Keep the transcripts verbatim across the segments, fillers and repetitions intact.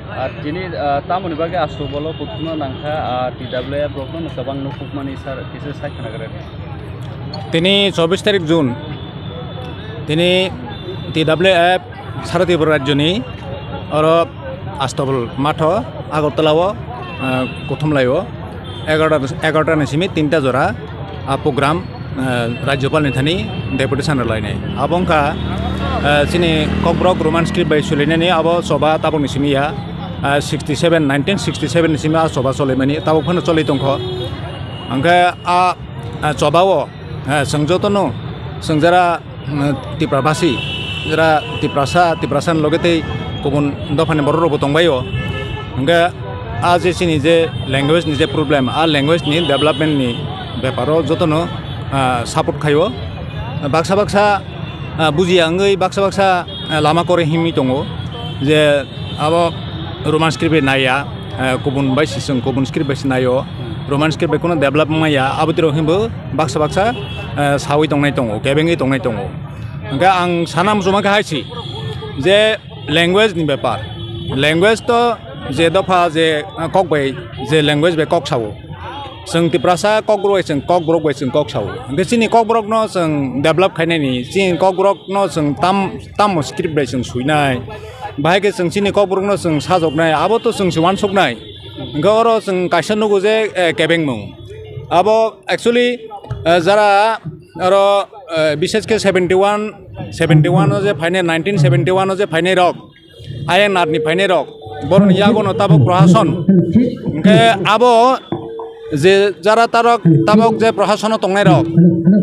Ar tini, ah, tamoni bagwi Astobolo kuthumna nangkha, ah, T W F rokno kwbang nukukmani sir, kisa sai khna gra. Tini chobbish tarik June, tini T W F Sara Tripura rajyoni oro Astobol matho Agartala o, ah, kuthumlai o. Egarota, egarota ni simi tinta jora, ah, program, ah, Rajyapal ni thani deputation rwlainai. Abo wngkha, ah, chini Kokborok Roman script bai sulinani abo choba tabok ni simi ya, ah, sixty seven, nineteen sixty seven ni simi ah choba cholaimani tabok phano cholai tongkho. Hwnkhe ah, ah, choba o, ah, chwng jotono, chwng jara mm, Tipra basi, jara Tiprasa, Tiprasa ni loge tei kubun dophani borok rokbo tongbaio. Hwnkhe a je chini je language ni je problem, a language ni development ni beparo jotono, ah, support khaio. Baksa baksa, ah, bujiya wngwi baksa baksa, ah, lama kore himwi tongo je abo Roman script bai naiya, ah, kubun bai se chwng kubun script bai se naio. Roman script bai kheno develop wngmaya, abo twi rok himbo baksa baksa, ah, sawi tongnai tongo, kebengwi tongnai tongo. Hwnkhe ang sana muchungma khe hai si je language ni bepar. Language to je dopha je, ah, kok bai je language bai kok sao. Chwng Tiprasa Kokborok bai chwng Kokborok bai chwng kok sao. Hwnkhe chini Kokborok no chwng develop khainani, chini Kokborok no chwng tam, tamo script bai chwng suinai. Bahai khe chwng chini Kokborok no chwng sajoknai, abo to chwng se uansuknai. Hwnkhe oro chwng kaisa nugo je, eh, kebengmung. Abo actually, eh, jara oro, eh, bishesh khe seventy one, seventy one o je phainai, nineteen seventy one o je phainai rok, I N R ni phainai rok, boroni yagono tabok prohason. Hwnkhe abo je jara tarok tabok je prohasono tongnai rok,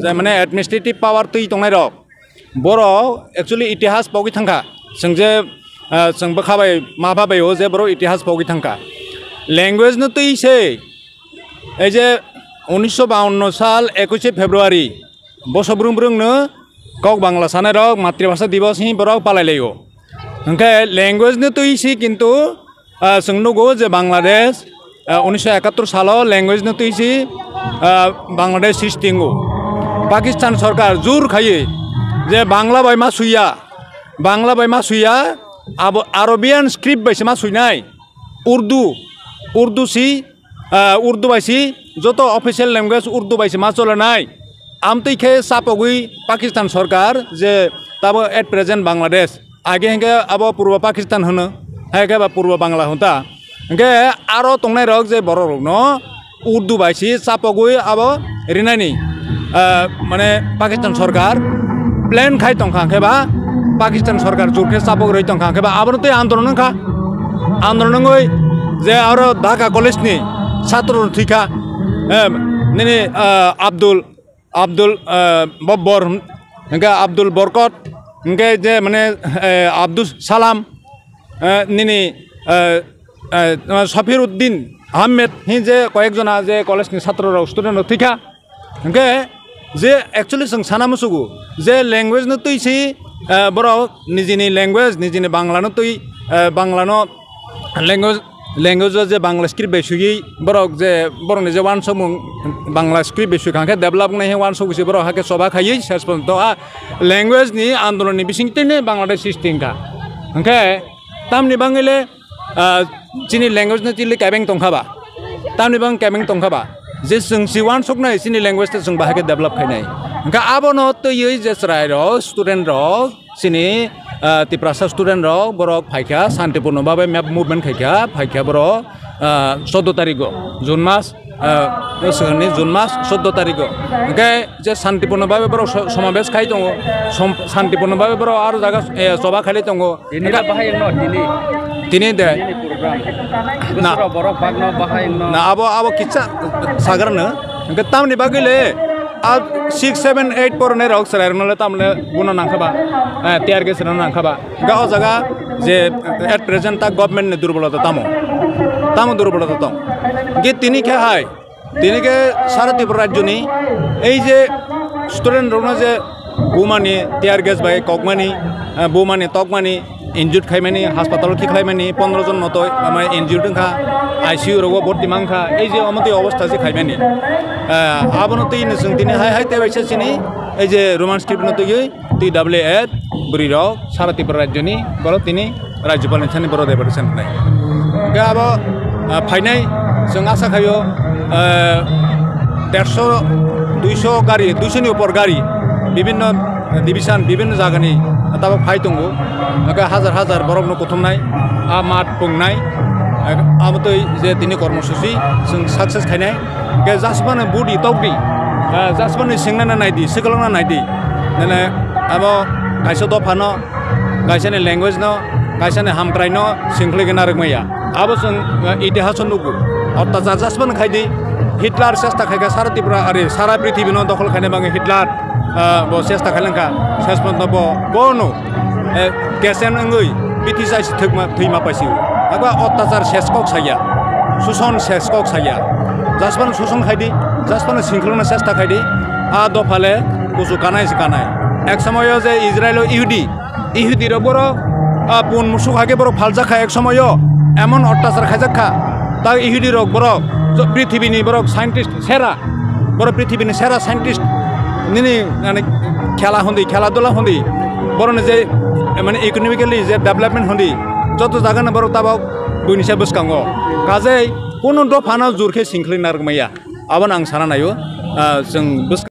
je mane administrative power twi tongnai rok, borok actually itihas pogwi thangkha. Chwng je, ah, chwng bwkha bai ma pha bai o je borok itihas pogwi thangkha. Language no twi se, ei je unisho bawanno sal ekuche February, boso brung brung no kok Bangla sanai rok Matribhasha Divas hi borok palai lai o. Hwnkhe language no twi se kintu ah, chwng nugo je Bangladesh, ah, unisho ekattor salo language no twi si, ah, Bangladesh srishti wngo. Pakistan sorkar jur khaiwi je Bangla bai ma suiya, Bangla bai ma suiya, abo Arabian script bai se ma suinai, Urdu, Urdu si, ah, Urdu bai si, joto official language Urdu bai se ma cholenai. Amtwi khe chapogwi Pakistan sorkar je tabo at present Bangladesh, age hwnkhe abo Purbo Pakistan hwno, hai khe ba Purbo Bangla hwn ta. Hwnkhe aro tongnai rok je borok rokno Urdu bai si chapogwi abo rinani, ah, mane Pakistan sorkar plan khai tongkha, hwnkhe ba Pakistan sorkar jur khe chapok rwi tongkha, hwnkhe ba abono tei andolon wngkha. Andolon wngwi je aro Dhaka College ni satro rok thwikha, eh, nini, ah, Abdul Abdul, eh, Bobbor, hwnkhe Abdul Borkot, hwnkhe je mane, eh, Abdus Salam, eh, nini, eh, eh, Safiruddin Ahmed, hi je koyek jona je college ni satro rok, student rok thwikha. Hwnkhe je actually chwng sana musugo je language no twi si, eh, borok nijini language, nijini Bangla no twi, eh, Bangla no language, language o je Bangla script bai swiwi borok je borokni je uansukmung Bangla script bai swi kha khe develop wngnai he uansuk se borok hakhe choba khaiwi ses porjonto a language ni andolon ni bising twi Bangladesh srishti wngkha. Hwnkhe tamni bangwi le, ah, chini language no chili kebeng tongkha ba, tamni bang kebeng tongkha ba je chwng si uansuknai chini language ta chwng bahai khe develop khainai. Hwnkhe abono twiwi je chwrai rok student rok Chini, ah, Tiprasa student rok borok phaikha, santipurno babe map movement khaikha, phaikha borok, ah, choudo tarigo, June mas, ah, swkangni June mas choudo tarigo. Hwnkhe je santipurno babe borok so-, somabesh khai tongo, som-, santipurno babe borok aro jaga, eh, choba khailai tongo. Tini hwnkhe bahai wngno, tini. Tini de. Tini program. Na. Bwswk borok bagno bahai wngno. Na, abo, abo kisa sagrano. Hwnkhe tamni bagwi le, a six, seven, eight pornai rok chwrai rokno le tamle buno nangkha ba, eh, tear gas rokno nangkha ba. Hwnkhe o jaga je at present ta government ni durbolota tamo, tamo durbolota tong. Hwnkhe tini khe hai, tini khe sara Tripura rajyoni ei je student rokno je bumani tear gas bai kokmani, eh, bumani tokmani, injured khaimani, hospital o khiklaimani, pondro jon no to, ama, injured wngkha, I C U rogo borti mankha, ei je omo twi obostha se khaimani. Eh, abono twi no chwng tini hai hai tebaisa chini, ei je Roman script no twiwi, T W F, bwrwi rok, sara Tripura rajyoni, borok tini Rajyapal ni thani borok deputation rwnai. Hwnkhe abo, ah, phainai, chwng asa khaio, ah, dersho, duisho gari, duisho ni upor gari, bibinno division, bibinno jagani tabok phai tongo. Hwnkhe hajar hajar borokno kuthumnai, ah, mat pungnai, ah, abo twi je tini kormosuchi chwng success khainai. Hwnkhe jasmani budi tokdi, ah, jasmani singna naidi, swkang naidi. Nene abo kaisa dophano, kaisani language no, kaisani hamkrai no singkhwlwi gana rwkmaya. Abo chwng, ah, itihaso nugo. Ottachar jasmani khaidi, Hitler chesta khaikha sara Tripura, are sara prithibi no dokhol khaina bagwi Hitler, ah, bo chesta khailangkha. Ses porjonto bo, bono, eh, kesen wngwi bithi chai si thwkma, thwima paisio. Abo ottachar ses kok saya, suson ses kok saya. Jasmani suson khaidi, jasmani singkhwlwngna chesta khaidi. A dophale kuchu kanai se kanai. Ek somoyo je Israel o Ihudi, Ihudi rok borok, ah, pun musuk hai khe borok phaljakha ek somoyo, emon ottachar khaijakha. Ta Ihudi rok borok, jo-, prithibini borok scientist sera, borok prithibini sera scientist nini, mane, khela hundi, khela dula hundi, borokni je, mane, economically je development hundi, joto jagano borok tabok buini se bwskango. Kajei kunu dophano jur khe singkhwlwi narwkmaya. Abono ang sana naio, ah, chwng bwskang